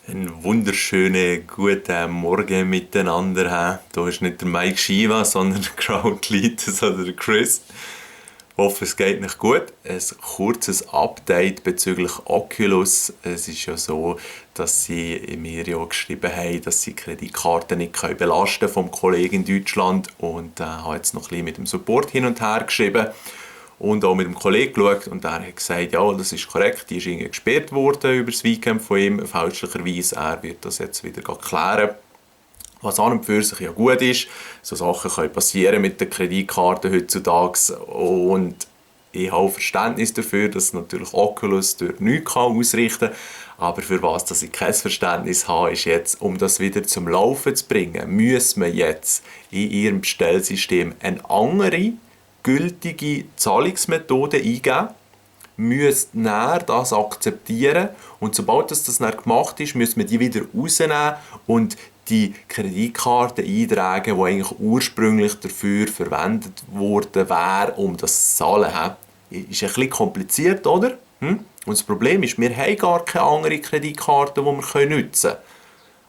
Einen wunderschönen guten Morgen miteinander. Hier ist nicht der Mike Shiva, sondern der Crowdleader oder der Chris. Ich hoffe, es geht nicht gut. Ein kurzes Update bezüglich Oculus. Es ist ja so, dass sie mir ja geschrieben haben, dass sie Kreditkarten nicht belasten vom Kollegen in Deutschland. Und habe jetzt noch ein bisschen mit dem Support hin und her geschrieben. Und auch mit dem Kollegen geschaut und er hat gesagt, ja, das ist korrekt, die ist irgendwie gesperrt worden über das Weekend von ihm, fälschlicherweise. Er wird das jetzt wieder klären. Was an und für sich ja gut ist. So Sachen können passieren mit den Kreditkarten heutzutage. Und ich habe Verständnis dafür, dass natürlich Oculus dort nichts ausrichten kann. Aber für was dass ich kein Verständnis habe, ist jetzt, um das wieder zum Laufen zu bringen, müssen wir jetzt in ihrem Bestellsystem eine andere gültige Zahlungsmethode eingeben, müsst dann das akzeptieren und sobald das dann gemacht ist, müssen wir die wieder rausnehmen und die Kreditkarte eintragen, die eigentlich ursprünglich dafür verwendet worden wäre, um das zu zahlen. Ist ein bisschen kompliziert, oder? Und das Problem ist, wir haben gar keine andere Kreditkarte, die wir nutzen können.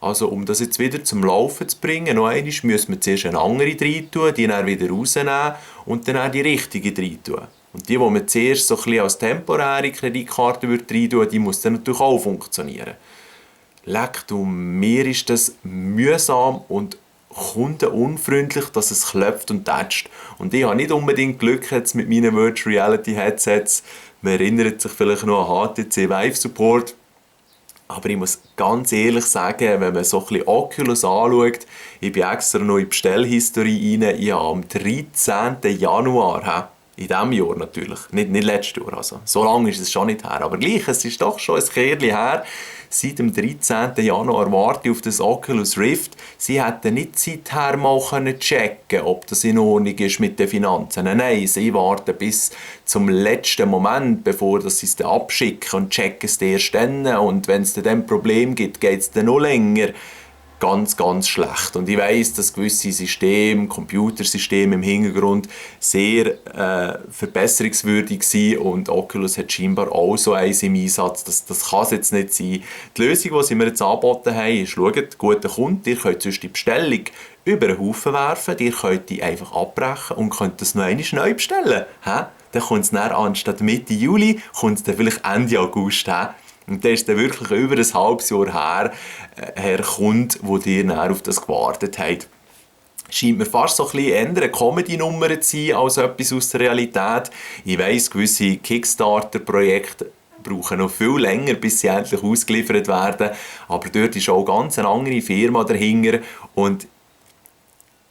Also um das jetzt wieder zum Laufen zu bringen, noch einmal müssen wir zuerst eine andere rein tun, die dann wieder rausnehmen und dann auch die richtige rein tun. Und die man zuerst so ein bisschen als temporäre Kreditkarte rein tun, die muss dann natürlich auch funktionieren. Leck du, mir ist das mühsam und kundenunfreundlich, dass es klopft und tätscht. Und ich habe nicht unbedingt Glück jetzt mit meinen Virtual Reality Headsets. Man erinnert sich vielleicht noch an HTC Vive Support. Aber ich muss ganz ehrlich sagen, wenn man so ein bisschen Oculus anschaut, ich bin extra noch in die Bestellhistorie rein, ich habe am 13. Januar, in diesem Jahr natürlich, nicht letztes Jahr, also so lange ist es schon nicht her, aber gleich, es ist doch schon ein Kehrchen her, seit dem 13. Januar warte ich auf das Oculus Rift. Sie hätten nicht seither mal checken können, ob das in Ordnung ist mit den Finanzen. Nein, sie warten bis zum letzten Moment, bevor sie es dann abschicken und checken es erst dann. Und wenn es dann ein Problem gibt, geht es dann noch länger. Ganz, ganz schlecht. Und ich weiss, dass gewisse Systeme, Computersysteme im Hintergrund sehr verbesserungswürdig sind und Oculus hat scheinbar auch so eins im Einsatz. Das kann es jetzt nicht sein. Die Lösung, die sie mir jetzt angeboten haben, ist, schaut, guter Kunde, ihr könnt sonst die Bestellung über den Haufen werfen, ihr könnt die einfach abbrechen und könnt das noch einmal neu bestellen. Dann kommt es dann anstatt Mitte Juli, kommt es dann vielleicht Ende August. Und dann ist dann wirklich über ein halbes Jahr her, Herr Kunde, wo ihr dann auf das gewartet habt. Scheint mir fast so ein bisschen eher eine Comedy-Nummer zu sein als etwas aus der Realität. Ich weiss, gewisse Kickstarter-Projekte brauchen noch viel länger, bis sie endlich ausgeliefert werden. Aber dort ist auch ganz eine andere Firma dahinter. Und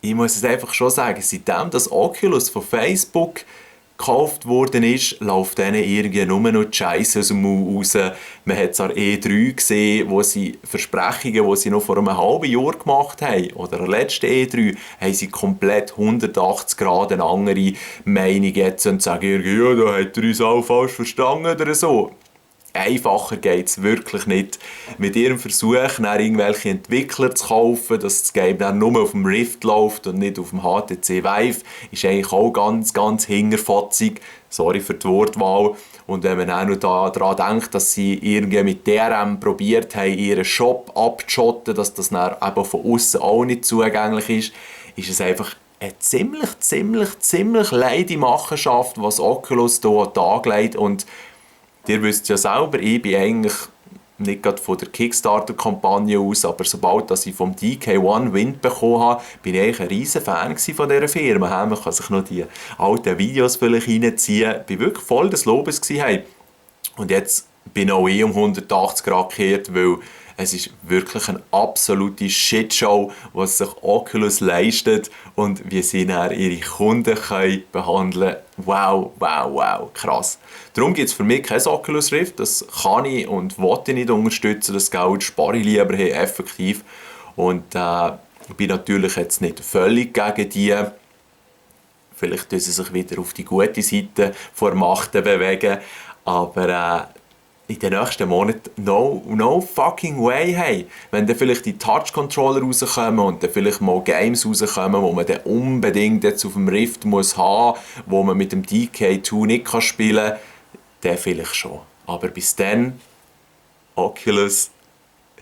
ich muss es einfach schon sagen, seitdem das Oculus von Facebook gekauft worden ist, läuft denen irgendwie nur noch die Scheisse aus dem Mund raus. Man hat es an E3 gesehen, wo sie Versprechungen, die sie noch vor einem halben Jahr gemacht haben, oder am letzten E3, haben sie komplett 180 Grad eine andere Meinung jetzt und sagen, ja, da hat er uns auch falsch verstanden oder so. Einfacher geht es wirklich nicht. Mit ihrem Versuch, dann irgendwelche Entwickler zu kaufen, dass das Game dann nur auf dem Rift läuft und nicht auf dem HTC Vive, ist eigentlich auch ganz, ganz hingerfotzig. Sorry für die Wortwahl. Und wenn man auch noch daran denkt, dass sie irgendwie mit DRM probiert haben, ihren Shop abzuschotten, dass das dann eben von außen auch nicht zugänglich ist, ist es einfach eine ziemlich leide Machenschaft, was Oculus hier an den Tag legt. Und ihr wisst ja selber, ich bin eigentlich nicht gerade von der Kickstarter-Kampagne aus, aber sobald dass ich vom DK1 Wind bekommen habe, bin ich eigentlich ein riesen Fan von dieser Firma. Man kann sich noch die alten Videos vielleicht reinziehen. Ich war wirklich voll des Lobes. Und jetzt bin auch ich um 180 Grad gekehrt, weil es ist wirklich eine absolute Shitshow, was sich Oculus leistet und wie sie dann ihre Kunden können behandeln können. Wow, krass. Darum gibt es für mich kein Oculus Rift, das kann ich und will ich nicht unterstützen, das Geld spare ich lieber effektiv. Und ich bin natürlich jetzt nicht völlig gegen die. Vielleicht tun sie sich wieder auf die gute Seite vor Machten bewegen, aber in den nächsten Monaten no fucking way, hey. Wenn dann vielleicht die Touch-Controller rauskommen und dann vielleicht mal Games rauskommen, wo man dann unbedingt jetzt auf dem Rift muss haben, wo man mit dem DK2 nicht spielen kann, dann vielleicht schon. Aber bis dann, Oculus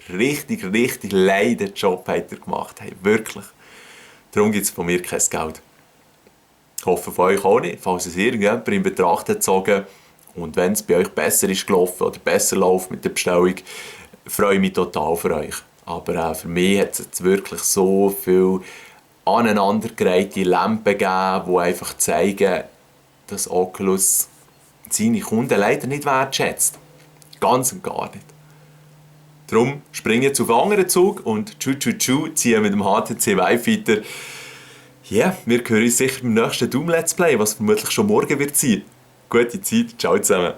richtig leiden Job habt ihr gemacht. Hey, wirklich. Darum gibt es von mir kein Geld. Ich hoffe von euch auch nicht, falls es irgendjemand in Betracht hat gezogen. Und wenn es bei euch besser ist gelaufen oder besser läuft mit der Bestellung, freue ich mich total für euch. Aber auch für mich hat es jetzt wirklich so viel aneinandergereihte Lampen gegeben, die einfach zeigen, dass Oculus seine Kunden leider nicht wertschätzt. Ganz und gar nicht. Darum springe jetzt auf einen anderen Zug und ziehen mit dem HTC Vive weiter. Ja, wir hören uns sicher beim nächsten Doom Let's Play, was vermutlich schon morgen wird sein. Gute Zeit, ciao zusammen.